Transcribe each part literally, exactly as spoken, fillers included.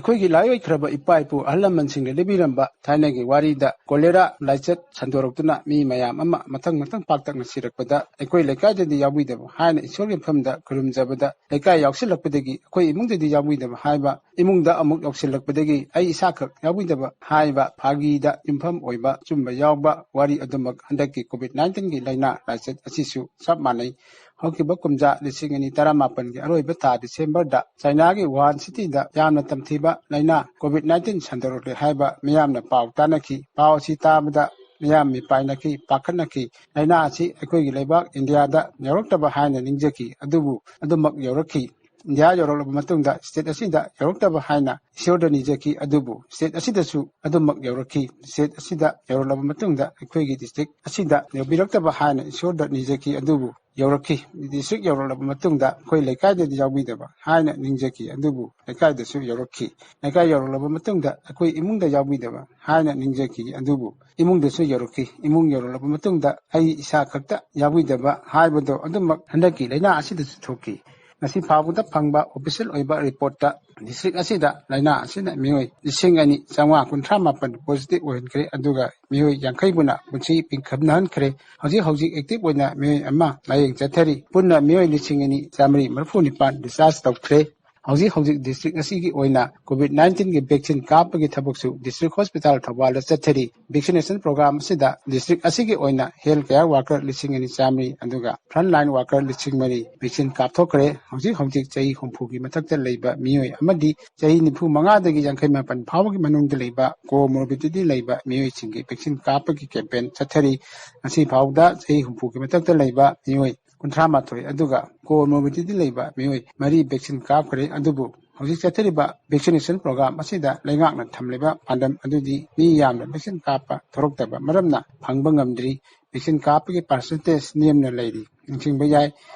ꯑꯩꯈꯣꯏꯒꯤ ꯂꯥꯏꯑꯣꯏꯈ꯭ꯔꯕ ꯏꯄꯥ ꯏꯄꯨ ꯑꯍꯜ ꯂꯃꯟꯁꯤꯡꯅ ꯂꯤꯕꯤꯔꯝꯕ ꯊꯥꯏꯅꯒꯤ ꯋꯥꯔꯤꯗ ꯀꯣꯂꯦꯔꯥ ꯂꯥꯏꯆꯠ ꯁꯟꯗꯣꯔꯛꯇꯨꯅ ꯃꯤ ꯃꯌꯥꯝ ꯑꯃ ꯃꯊꯪ ꯃꯊꯪ ꯄꯥꯛꯇꯛꯅ ꯁꯤꯔꯛꯄꯗ ꯑꯩꯈꯣꯏ ꯂꯩꯀꯥꯏꯗꯗꯤ ꯌꯥꯎꯕꯤꯗꯕ ꯍꯥꯏꯅ ꯏꯁꯣꯔꯒꯤ ꯃꯐꯝꯗ ꯈꯨꯔꯨꯝꯖꯕꯗ ꯂꯩꯀꯥꯏ ꯌꯥꯎꯁꯤꯜꯂꯛꯄꯗꯒꯤ ꯑꯩꯈꯣꯏ ꯏꯃꯨꯡꯗꯗꯤ ꯌꯥꯎꯕꯤꯗꯕ ꯍꯥꯏꯕ, ꯏꯃꯨꯡꯗ ꯑꯃꯨꯛ ꯌꯥꯎꯁꯤꯜꯂꯛꯄꯗꯒꯤ ꯑꯩ ꯏꯁꯥꯈꯛ ꯌꯥꯎꯕꯤꯗꯕ ꯍꯥꯏꯕ ꯐꯥꯒꯤꯗ ꯌꯨꯝꯐꯝ ꯑꯣꯏꯕ ꯑꯆꯨꯝꯕ ꯌꯥꯎꯕ ꯋꯥꯔꯤ ꯑꯗꯨꯃꯛ ꯍꯟꯗꯛꯀꯤ ꯀꯣꯚꯤꯗ ꯅꯥꯏꯟꯇꯤꯟꯒꯤ ꯂꯥꯏꯅꯥ ꯂꯥꯏꯆꯠ ꯑꯁꯤꯁꯨ ꯆꯞ ꯃꯥꯟꯅꯩ꯫ ꯍꯧꯈꯤꯕ ꯀꯨꯝꯖꯥ ꯂꯤꯁꯤꯡ ꯑꯅꯤ ꯇꯔꯥꯃꯥꯄꯟꯒꯤ ꯑꯔꯣꯏꯕ ꯊꯥ ꯗꯤꯁꯦꯝꯕꯔꯗ ꯆꯥꯏꯅꯥꯒꯤ ꯋꯨꯍꯥꯟ ꯁꯤꯇꯤꯗ ꯌꯥꯝꯅ ꯇꯝꯊꯤꯕ ꯂꯥꯏꯅꯥ ꯀꯣꯚꯤꯗ ꯅꯥꯏꯟꯇꯤꯟ ꯁꯟꯗꯣꯔꯛꯂꯦ ꯍꯥꯏꯕ ꯃꯤꯌꯥꯝꯅ ꯄꯥꯎ ꯇꯥꯅꯈꯤ꯫ ꯄꯥꯎ ꯑꯁꯤ ꯇꯥꯕꯗ ꯃꯤꯌꯥꯝ ꯃꯤꯄꯥꯏꯅꯈꯤ, ꯄꯥꯈꯠꯅꯈꯤ꯫ ꯂꯥꯏꯅꯥ ꯑꯁꯤ ꯑꯩꯈꯣꯏꯒꯤ ꯂꯩꯕꯥꯛ ꯏꯟꯗꯤꯌꯥꯗ ꯌꯧꯔꯛꯇꯕ ꯍꯥꯏꯅ ꯅꯤꯡꯖꯈꯤ, ꯑꯗꯨꯕꯨ ꯑꯗꯨꯃꯛ ꯌꯧꯔꯛꯈꯤ꯫ ꯏꯟꯗꯤꯌꯥ ꯌꯧꯔꯛꯂꯕ ꯃꯇꯨꯡꯗ ꯁ꯭ꯇꯦꯠ ꯑꯁꯤꯗ ꯌꯧꯔꯛꯇꯕ ꯍꯥꯏꯅ ꯏꯁꯣꯔꯗ ꯅꯤꯖꯈꯤ, ꯑꯗꯨꯕꯨ ꯁ꯭ꯇꯦꯠ ꯑꯁꯤꯗꯁꯨ ꯑꯗꯨꯃꯛ ꯌꯧꯔꯛꯈꯤ꯫ ꯁ꯭ꯇꯦꯠ ꯑꯁꯤꯗ ꯌꯧꯔꯛꯂꯕ ꯃꯇꯨꯡꯗ ꯑꯩꯈꯣꯏꯒꯤ ꯗꯤꯁꯇ꯭ꯔꯤꯛ ꯑꯁꯤꯗ ꯌꯧꯕꯤꯔꯛꯇꯕ ꯍꯥꯏꯅ ꯏꯁꯣꯔꯗ ꯅꯤꯖꯈꯤ, ꯑꯗꯨꯕꯨ ꯌꯧꯔꯛꯈꯤ꯫ ꯗꯤꯁꯇ꯭ꯔꯤꯛ ꯌꯧꯔꯛꯂꯕ ꯃꯇꯨꯡꯗ ꯑꯩꯈꯣꯏ ꯂꯩꯀꯥꯏꯗꯗꯤ ꯌꯥꯎꯕꯤꯗꯕ ꯍꯥꯏꯅ ꯅꯤꯡꯖꯈꯤ, ꯑꯗꯨꯕꯨ ꯂꯩꯀꯥꯏꯗꯁꯨ ꯌꯧꯔꯛꯈꯤ꯫ ꯂꯩꯀꯥꯏ ꯌꯧꯔꯛꯂꯕ ꯃꯇꯨꯡꯗ ꯑꯩꯈꯣꯏ ꯏꯃꯨꯡꯗ ꯌꯥꯎꯕꯤꯗꯕ ꯍꯥꯏꯅ ꯅꯤꯡꯖꯈꯤ, ꯑꯗꯨꯕꯨ ꯏꯃꯨꯡꯗꯁꯨ ꯌꯧꯔꯛꯈꯤ꯫ ꯏꯃꯨꯡ ꯌꯧꯔꯛꯂꯕ ꯃꯇꯨꯡꯗ ꯑꯩ ꯏꯁꯥ ꯈꯛꯇ ꯌꯥꯎꯕꯤꯗꯕ ꯍꯥꯏꯕꯗꯣ ꯑꯗꯨꯃꯛ ꯍꯟꯗꯛꯀꯤ ꯂꯥꯏꯅꯥ ꯑꯁꯤꯗꯁꯨ ꯊꯣꯛꯈꯤ꯫ ꯉꯁꯤ ꯐꯥꯎꯕꯗ ꯐꯪꯕ ꯑꯣꯐꯤꯁꯤꯌꯦꯜ ꯑꯣꯏꯕ ꯔꯤꯄꯣꯔꯠꯇ ꯗꯤꯁꯇ꯭ꯔꯤꯛ ꯑꯁꯤꯗ ꯂꯥꯏꯅꯥ ꯑꯁꯤꯅ ꯃꯤꯑꯣꯏ ꯂꯤꯁꯤꯡ ꯑꯅꯤ ꯆꯥꯝꯃꯉꯥ ꯀꯨꯟꯊ꯭ꯔꯥ ꯃꯥꯄꯟ ꯄꯣꯖꯤꯇꯤꯚ ꯑꯣꯏꯍꯟꯈ꯭ꯔꯦ, ꯑꯗꯨꯒ ꯃꯤꯑꯣꯏ ꯌꯥꯡꯈꯩ ꯃꯨꯛꯅ ꯄꯨꯟꯁꯤ ꯄꯤꯡꯈꯝꯅꯍꯟꯈ꯭ꯔꯦ꯫ ꯍꯧꯖꯤꯛ ꯍꯧꯖꯤꯛ ꯑꯦꯛꯇꯤꯚ ꯑꯣꯏꯅ ꯃꯤꯑꯣꯏ ꯑꯃ ꯂꯥꯌꯦꯡ ꯆꯠꯊꯔꯤ꯫ ꯄꯨꯟꯅ ꯃꯤꯑꯣꯏ ꯂꯤꯁꯤꯡ ꯑꯅꯤ ꯆꯥꯃꯔꯤ ꯃꯔꯤꯐꯨ ꯅꯤꯄꯥꯟ ꯗꯤꯁꯆꯥꯔꯖ ꯇꯧꯈ꯭ꯔꯦ꯫ ꯍꯧꯖꯤꯛ ꯍꯧꯖꯤꯛ ꯗꯤꯁꯇ꯭ꯔꯤꯛ ꯑꯁꯤꯒꯤ ꯑꯣꯏꯅ ꯀꯣꯚꯤꯗ ꯅꯥꯏꯟꯇꯤꯟꯒꯤ ꯚꯦꯛꯁꯤꯟ ꯀꯥꯞꯄꯒꯤ ꯊꯕꯛꯁꯨ ꯗꯤꯁꯇ꯭ꯔꯤꯛ ꯍꯣꯁꯄꯤꯇꯥꯜ ꯊꯧꯕꯥꯜꯗ ꯆꯠꯊꯔꯤ꯫ ꯚꯦꯛꯁꯤꯅꯦꯁꯟ ꯄ꯭ꯔꯣꯒ꯭ꯔꯥꯝ ꯑꯁꯤꯗ ꯗꯤꯁꯇ꯭ꯔꯤꯛ ꯑꯁꯤꯒꯤ ꯑꯣꯏꯅ ꯍꯦꯜꯊ ꯀꯦꯌꯔ ꯋꯥꯔꯀꯔ ꯂꯤꯁꯤꯡ ꯑꯅꯤ ꯆꯥꯃꯔꯤ, ꯑꯗꯨꯒ ꯐ꯭ꯔꯟꯠ ꯂꯥꯏꯟ ꯋꯥꯔꯀꯔ ꯂꯤꯁꯤꯡ ꯃꯔꯤ ꯚꯦꯛꯁꯤꯟ ꯀꯥꯞꯊꯣꯛꯈ꯭ꯔꯦ꯫ ꯍꯧꯖꯤꯛ ꯍꯧꯖꯤꯛ ꯆꯍꯤ ꯍꯨꯝꯐꯨꯒꯤ ꯃꯊꯛꯇ ꯂꯩꯕ ꯃꯤꯑꯣꯏ ꯑꯃꯗꯤ ꯆꯍꯤ ꯅꯤꯐꯨ ꯃꯉꯥꯗꯒꯤ ꯌꯥꯡꯈꯩ ꯃꯥꯄꯟ ꯐꯥꯎꯕꯒꯤ ꯃꯅꯨꯡꯗ ꯂꯩꯕ ꯀꯣꯃꯣꯔꯕꯤꯗꯤꯇꯤ ꯂꯩꯕ ꯃꯤꯑꯣꯏꯁꯤꯡꯒꯤ ꯚꯦꯛꯁꯤꯟ ꯀꯥꯞꯄꯒꯤ ꯀꯦꯝꯄꯦꯟ ꯆꯠꯊꯔꯤ꯫ ꯉꯁꯤ ꯐꯥꯎꯕꯗ ꯆꯍꯤ ꯍꯨꯝꯐꯨꯒꯤ ꯃꯊꯛꯇ ꯂꯩꯕ ꯃꯤꯑꯣꯏ ꯀꯨꯟꯊ꯭ꯔꯥ ꯃꯥꯊꯣꯏ, ꯑꯗꯨꯒ ꯀꯣꯃꯣꯔꯕꯤꯗꯤꯇꯤ ꯂꯩꯕ ꯃꯤꯑꯣꯏ ꯃꯔꯤ ꯚꯦꯛꯁꯤꯟ ꯀꯥꯞꯈ꯭ꯔꯦ꯫ ꯑꯗꯨꯕꯨ ꯍꯧꯖꯤꯛ ꯆꯠꯊꯔꯤꯕ ꯚꯦꯛꯁꯤꯅꯦꯁꯟ ꯄ꯭ꯔꯣꯒ꯭ꯔꯥꯝ ꯑꯁꯤꯗ ꯂꯩꯉꯥꯛꯅ ꯊꯝꯂꯤꯕ ꯄꯥꯟꯗꯝ ꯑꯗꯨꯗꯤ ꯃꯤ ꯌꯥꯝꯅ ꯚꯦꯛꯁꯤꯟ ꯀꯥꯞꯄ ꯊꯣꯔꯛꯇꯕ ꯃꯔꯝꯅ ꯐꯪꯕ ꯉꯝꯗ꯭ꯔꯤ꯫ ꯚꯦꯛꯁꯤꯟ ꯀꯥꯞꯄꯒꯤ ꯄꯥꯔꯁꯦꯟꯇꯦꯖ ꯅꯦꯝꯅ ꯂꯩꯔꯤ꯫ ꯅꯤꯡꯁꯤꯡꯕ ꯌꯥꯏ,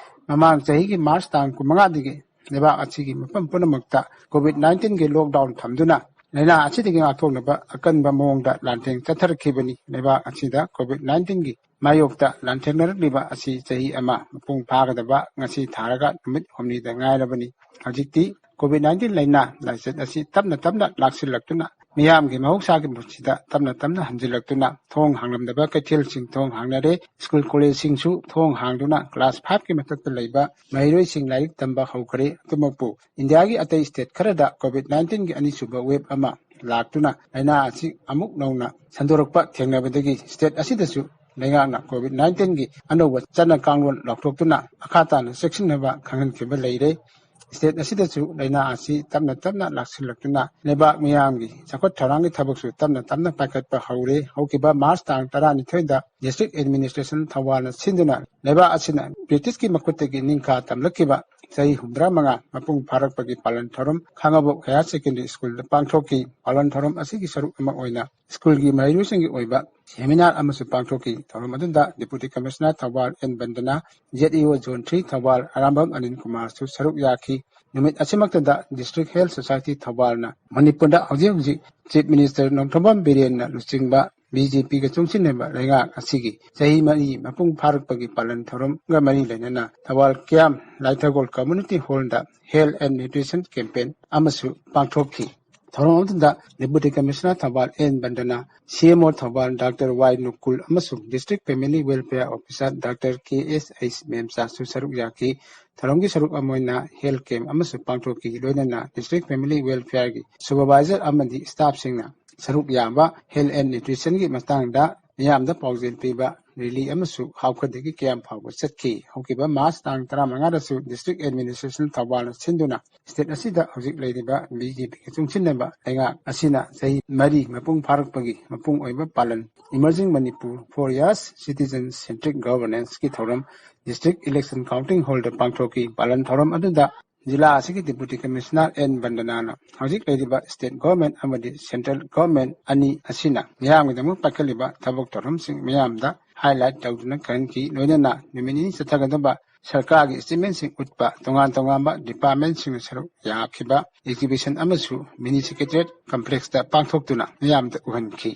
ꯃꯃꯥꯡ ꯆꯍꯤꯒꯤ ꯃꯥꯔꯆ ꯇꯥꯡ ꯀꯨꯟꯃꯉꯥꯗꯒꯤ ꯂꯩꯕꯥꯛ ꯑꯁꯤꯒꯤ ꯃꯐꯝ ꯄꯨꯝꯅꯃꯛꯇ ꯀꯣꯚꯤꯗ ꯅꯥꯏꯟꯇꯤꯟꯒꯤ ꯂꯣꯛꯗꯥꯎꯟ ꯊꯝꯗꯨꯅ ꯂꯥꯏꯅꯥ ꯑꯁꯤꯗꯒꯤ ꯉꯥꯛꯊꯣꯛꯅꯕ ꯑꯀꯟꯕ ꯃꯑꯣꯡꯗ ꯂꯥꯟꯊꯦꯡ ꯆꯠꯊꯔꯛꯈꯤꯕꯅꯤ꯫ ꯂꯩꯕꯥꯛ ꯑꯁꯤꯗ ꯀꯣꯚꯤꯗ ꯅꯥꯏꯟꯇꯤꯟꯒꯤ ꯃꯥꯌꯣꯛꯇ ꯂꯥꯟꯊꯦꯡꯅꯔꯛꯂꯤꯕ ꯑꯁꯤ ꯆꯍꯤ ꯑꯃ ꯃꯄꯨꯡ ꯐꯥꯒꯗꯕ ꯉꯁꯤ ꯊꯥꯔꯒ ꯅꯨꯃꯤꯠ ꯍꯨꯝꯅꯤꯗ ꯉꯥꯏꯔꯕꯅꯤ꯫ ꯍꯧꯖꯤꯛꯇꯤ ꯀꯣꯚꯤꯗ ꯅꯥꯏꯟꯇꯤꯟ ꯂꯥꯏꯅꯥ ꯂꯥꯏꯆꯠ ꯑꯁꯤ ꯇꯞꯅ ꯇꯞꯅ ꯂꯥꯛꯁꯤꯜꯂꯛꯇꯨꯅ ꯃꯤꯌꯥꯝꯒꯤ ꯃꯍꯧꯁꯥꯒꯤ ꯄꯨꯟꯁꯤꯗ ꯇꯞꯅ ꯇꯞꯅ ꯍꯟꯖꯤꯜꯂꯛꯇꯨꯅ ꯊꯣꯡ ꯍꯥꯡꯂꯝꯗꯕ ꯀꯩꯊꯦꯜꯁꯤꯡ ꯊꯣꯡ ꯍꯥꯡꯅꯔꯦ, ꯁ꯭ꯀꯨꯜ ꯀꯣꯂꯦꯖꯁꯤꯡꯁꯨ ꯊꯣꯡ ꯍꯥꯡꯗꯨꯅ ꯀ꯭ꯂꯥꯁ ꯐꯥꯏꯚꯀꯤ ꯃꯊꯛꯇ ꯂꯩꯕ ꯃꯍꯩꯔꯣꯏꯁꯤꯡ ꯂꯥꯏꯔꯤꯛ ꯇꯝꯕ ꯍꯧꯈ꯭ꯔꯦ꯫ ꯑꯗꯨꯃꯛꯄꯨ ꯏꯟꯗꯤꯌꯥꯒꯤ ꯑꯇꯩ ꯁ꯭ꯇꯦꯠ ꯈꯔꯗ ꯀꯣꯚꯤꯗ ꯅꯥꯏꯟꯇꯤꯟꯒꯤ ꯑꯅꯤꯁꯨꯕ ꯋꯦꯕ ꯑꯃ ꯂꯥꯛꯇꯨꯅ ꯂꯥꯏꯅꯥ ꯑꯁꯤ ꯑꯃꯨꯛ ꯅꯧꯅ ꯁꯟꯗꯣꯔꯛꯄ ꯊꯦꯡꯅꯕꯗꯒꯤ ꯁ꯭ꯇꯦꯠ ꯑꯁꯤꯗꯁꯨ ꯂꯩꯉꯥꯛꯅ ꯀꯣꯚꯤꯗ ꯅꯥꯏꯟꯇꯤꯟꯒꯤ ꯑꯅꯧꯕ ꯆꯠꯅ ꯀꯥꯡꯂꯣꯟ ꯂꯥꯎꯊꯣꯛꯇꯨꯅ ꯃꯈꯥ ꯇꯥꯅ ꯆꯦꯛꯁꯤꯟꯅꯕ ꯈꯪꯍꯟꯈꯤꯕ ꯂꯩꯔꯦ꯫ ꯁ꯭ꯇꯦꯠ ꯑꯁꯤꯗꯁꯨ ꯂꯥꯏꯅꯥ ꯑꯁꯤ ꯇꯞꯅ ꯇꯞꯅ ꯂꯥꯛꯁꯤꯜꯂꯛꯇꯨꯅ ꯂꯩꯕꯥꯛ ꯃꯤꯌꯥꯝꯒꯤ ꯆꯥꯎꯈꯠ ꯊꯧꯔꯥꯡꯒꯤ ꯊꯕꯛꯁꯨ ꯇꯞꯅ ꯇꯞꯅ ꯄꯥꯏꯈꯠꯄ ꯍꯧꯔꯦ꯫ ꯍꯧꯈꯤꯕ ꯃꯥꯔꯆ ꯇꯥꯡ ꯇꯔꯥꯅꯤꯊꯣꯏꯗ ꯗꯤꯁꯇ꯭ꯔꯤꯛ ꯑꯦꯗꯃꯤꯅꯤꯁꯇ꯭ꯔꯦꯁꯟ ꯊꯧꯕꯥꯜꯅ ꯁꯤꯟꯗꯨꯅ ꯂꯩꯕꯥꯛ ꯑꯁꯤꯅ ꯕ꯭ꯔꯤꯇꯤꯁꯀꯤ ꯃꯈꯨꯠꯇꯒꯤ ꯅꯤꯡꯈꯥ ꯇꯝꯂꯛꯈꯤꯕ ꯆꯍꯤ ꯍꯨꯝꯗ꯭ꯔꯥ ꯃꯉꯥ ꯃꯄꯨꯡ ꯐꯥꯔꯛꯄꯒꯤ ꯄꯥꯂꯟ ꯊꯧꯔꯝ ꯈꯥꯉꯕꯣꯛ ꯍꯥꯌꯔ ꯁꯦꯀꯦꯟꯗꯔꯤ ꯁ꯭ꯀꯨꯜꯗ ꯄꯥꯡꯊꯣꯛꯈꯤ꯫ ꯄꯥꯂꯟ ꯊꯧꯔꯝ ꯑꯁꯤꯒꯤ ꯁꯔꯨꯛ ꯑꯃ ꯑꯣꯏꯅ ꯁ꯭ꯀꯨꯜꯒꯤ ꯃꯍꯩꯔꯣꯏꯁꯤꯡꯒꯤ ꯑꯣꯏꯕ ꯁꯦꯃꯤꯅꯥꯔ ꯑꯃꯁꯨ ꯄꯥꯡꯊꯣꯛꯈꯤ꯫ ꯊꯧꯔꯝ ꯑꯗꯨꯗ deputy commissioner Thoubal N Bandana, Z E O zone three Thoubal Arambam Anil ꯀꯨꯃꯥꯔꯁꯨ ꯁꯔꯨꯛ ꯌꯥꯈꯤ꯫ ꯅꯨꯃꯤꯠ ꯑꯁꯤꯃꯛꯇꯗ ꯗꯤꯁꯇ꯭ꯔꯤꯛ ꯍꯦꯜꯊ ꯁꯣꯁꯥꯏꯇꯤ ꯊꯧꯕꯥꯜꯅ ꯃꯅꯤꯄꯨꯔꯗ ꯍꯧꯖꯤꯛ ꯍꯧꯖꯤꯛ ꯆꯤꯐ ꯃꯤꯅꯤꯁꯇꯔ ꯅꯣꯡꯊꯣꯝꯕꯝ ꯕꯤꯔꯦꯟꯅ ꯂꯨꯆꯤꯡꯕ ꯕꯤ ꯖꯦ ꯄꯤꯒ ꯆꯨꯡꯁꯤꯟꯅꯕ ꯂꯩꯉꯥꯛ ꯑꯁꯤꯒꯤ ꯆꯍꯤ ꯃꯔꯤ ꯃꯄꯨꯡ ꯐꯥꯔꯛꯄꯒꯤ ꯄꯥꯂꯟ ꯊꯧꯔꯝꯒ ꯃꯔꯤ ꯂꯩꯅꯅ ꯊꯧꯕꯥꯜ ꯀꯤꯌꯥꯝ ꯂꯥꯏꯊꯒꯣꯜ ꯀꯝꯃ꯭ꯌꯨꯅꯤꯇꯤ ꯍꯣꯜꯗ ꯍꯦꯜꯊ ꯑꯦꯟ ꯅ꯭ꯌꯨꯇ꯭ꯔꯤꯁꯟ ꯀꯦꯝꯄꯦꯟ ꯑꯃꯁꯨ ꯄꯥꯡꯊꯣꯛꯈꯤ꯫ ꯊꯧꯔꯝ ꯑꯗꯨꯗ deputy commissioner Thoubal N Bandana, C M O Thoubal doctor Y Nukul ꯑꯃꯁꯨꯡ district family welfare officer doctor K S H ꯃꯦꯝꯆꯥꯁꯨ ꯁꯔꯨꯛ ꯌꯥꯈꯤ꯫ ꯊꯧꯔꯝꯒꯤ ꯁꯔꯨꯛ ꯑꯃ ꯑꯣꯏꯅ ꯍꯦꯜꯊ ꯀꯦꯝꯞ ꯑꯃꯁꯨ ꯄꯥꯡꯊꯣꯛꯈꯤ꯫ ꯂꯣꯏꯅꯅ ꯗꯤꯁꯇ꯭ꯔꯤꯛ ꯐꯦꯃꯤꯂꯤ ꯋꯦꯜꯐꯤꯌꯔꯒꯤ ꯁꯨꯄꯔꯚꯥꯏꯖꯔ ꯑꯃꯗꯤ ꯁ꯭ꯇꯥꯐꯁꯤꯡꯅ ꯁꯔꯨꯛ ꯌꯥꯕ ꯍꯦꯜꯊ ꯑꯦꯟ ꯅ꯭ꯌꯨꯇ꯭ꯔꯤꯁꯟꯒꯤ ꯃꯇꯥꯡꯗ ꯃꯤꯌꯥꯝꯗ ꯄꯥꯎꯖꯦꯜ ꯄꯤꯕ ꯔꯦꯂꯤ ꯑꯃꯁꯨ ꯍꯥꯎꯈꯗꯒꯤ ꯀꯦꯝꯞ ꯐꯥꯎꯕ ꯆꯠꯈꯤ꯫ ꯍꯧꯈꯤꯕ ꯃꯥꯔꯆ ꯇꯥꯡ ꯇꯔꯥꯃꯉꯥꯗꯁꯨ ꯗꯤꯁꯇ꯭ꯔꯤꯛ ꯑꯦꯗꯃꯤꯅꯤꯁꯇ꯭ꯔꯦꯁꯟ ꯊꯧꯕꯥꯜꯅ ꯁꯤꯟꯗꯨꯅ ꯁ꯭ꯇꯦꯠ ꯑꯁꯤꯗ ꯍꯧꯖꯤꯛ ꯂꯩꯔꯤꯕ ꯕꯤ ꯖꯦ ꯄꯤꯒ ꯆꯨꯡꯁꯤꯟꯅꯕ ꯂꯩꯉꯥꯛ ꯑꯁꯤꯅ ꯆꯍꯤ ꯃꯔꯤ ꯃꯄꯨꯡ ꯐꯥꯔꯛꯄꯒꯤ ꯃꯄꯨꯡ ꯑꯣꯏꯕ ꯄꯥꯂꯟ Emerging Manipur Four Years Citizen Centric Governanceꯀꯤ ꯊꯧꯔꯝ ꯗꯤꯁꯇ꯭ꯔꯤꯛ ꯏꯂꯦꯛꯁꯟ ꯀꯥꯎꯟꯇꯤꯡ ꯍꯣꯜꯗ ꯄꯥꯡꯊꯣꯛꯈꯤ꯫ ꯄꯥꯂꯟ ꯊꯧꯔꯝ ꯑꯗꯨꯗ ꯖꯤꯂꯥ ꯑꯁꯤꯒꯤ ꯗꯤꯄꯨꯇꯤ ꯀꯃꯤꯁꯅꯔ ꯑꯦꯟ ꯕꯟꯗꯅꯥꯅ ꯍꯧꯖꯤꯛ ꯂꯩꯔꯤꯕ ꯁ꯭ꯇꯦꯠ ꯒꯣꯚꯔꯟꯃꯦꯟꯠ ꯑꯃꯗꯤ ꯁꯦꯟꯇ꯭ꯔꯦꯜ ꯒꯣꯚꯔꯟꯃꯦꯟꯠ ꯑꯅꯤ ꯑꯁꯤꯅ ꯃꯤꯌꯥꯝꯒꯤꯗꯃꯛ ꯄꯥꯏꯈꯠꯂꯤꯕ ꯊꯕꯛ ꯊꯧꯔꯝꯁꯤꯡ ꯃꯤꯌꯥꯝꯗ ꯍꯥꯏꯂꯥꯏꯠ ꯇꯧꯗꯨꯅ ꯈꯪꯍꯟꯈꯤ꯫ ꯂꯣꯏꯅꯅ ꯅꯨꯃꯤꯠ ꯅꯤꯅꯤ ꯆꯠꯊꯒꯗꯕ ꯁꯔꯀꯥꯔꯒꯤ ꯑꯦꯆꯤꯞꯃꯦꯟꯠꯁꯤꯡ ꯎꯠꯄ ꯇꯣꯉꯥꯟ ꯇꯣꯉꯥꯟꯕ ꯗꯤꯄꯥꯔꯠꯃꯦꯟꯠꯁꯤꯡꯅ ꯁꯔꯨꯛ ꯌꯥꯈꯤꯕ ꯑꯦꯛꯖꯤꯕꯤꯁꯟ ꯑꯃꯁꯨ ꯃꯤꯅꯤ ꯁꯦꯀ꯭ꯔꯦꯇꯔꯤꯌꯦꯠ ꯀꯝꯄ꯭ꯂꯦꯛꯁꯇ ꯄꯥꯡꯊꯣꯛꯇꯨꯅ ꯃꯤꯌꯥꯝꯗ ꯎꯍꯟꯈꯤ꯫